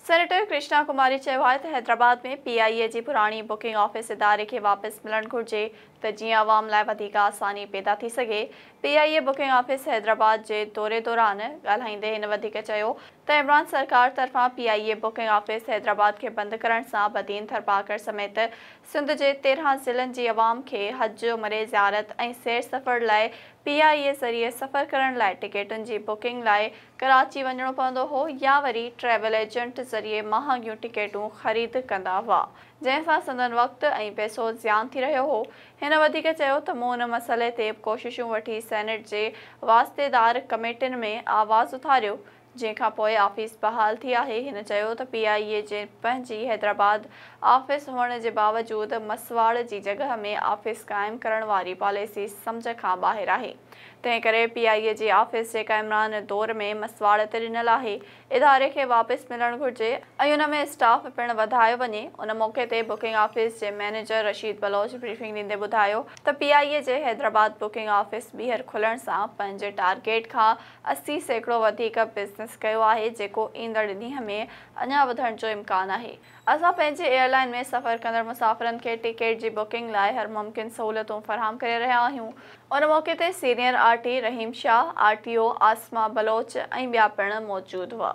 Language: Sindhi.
سينيٽر ڪرشنا ڪماري چيو آهي ته حيدرآباد ۾ پي آء اي جي پراڻي بڪنگ آفيس اداري کي واپس ملڻ گهرجي ته جيئن عوام لاء وڌيڪ آساني پيدا ٿي سگهي. P I A booking office Hyderabad جي دوري دوران ڳالهائيندي هن وڌيڪ چيو ته عمران سرڪار طرفان P I A booking office Hyderabad کي بند ڪرڻ سان بدين ٿرپارڪر سميت سنڌ جي 13 ضلعن جي عوام کي حج، عمري، زيارت ۽ سير سفر لاء پي آء اي ذريعي سفر ڪرڻ لاء ٽڪيٽن جي بڪنگ لاء ڪراچي وڃڻو پوندو هو يا وري ٽريول ايجنٽ ذريعي مهانگيون ٽڪيٽون خريد ڪندا هئا، جنهن سان سندن وقت ۽ پئسو زيان ٿي رهيو هو. هن وڌيڪ چيو ته مون ان مسئلي تي ڪوششون وٺي سينيٽ جي واسطيدار ڪميٽين ۾ آواز اٿاريو، جنهن کان پوء آفيس بحال ٿي آهي. هن چيو ته پي آء اي جي پنهنجي حيدرآباد آفيس هئڻ جي باوجود مسواڙ جي جڳهه ۾ آفيس قائم ڪرڻ واري پاليسي سمجهه کان ٻاهر آهي. تنهن ڪري پي آء اي جي آفيس جيڪا عمران دور ۾ مسواڙ تي ڏنل آهي، اداري کي واپس ملڻ گهرجي ۽ ان ۾ اسٽاف پڻ وڌايو وڃي. ان موقعي تي بڪنگ آفيس جي مئنيجر رشيد بلوچ بريفنگ ڏيندي ٻڌايو ته پي آء اي جي حيدرآباد بڪنگ آفيس ٻيهر کلڻ سان پنهنجي ٽارگيٽ کان 80% وڌيڪ بزنس ڪيو آهي، جيڪو ايندڙ ڏينهن ۾ اڃا وڌڻ جو امڪان آهي. اسان پنهنجي ايئر لائن ۾ سفر ڪندڙ مسافرن کي ٽڪيٽ جي بڪنگ لاء هر ممڪن سهولتون فراهم ڪري رهيا آهيون. ان موقعي تي senior R T Rahim Shah, R T O Asma Baloch ۽ ٻيا پڻ موجود هئا.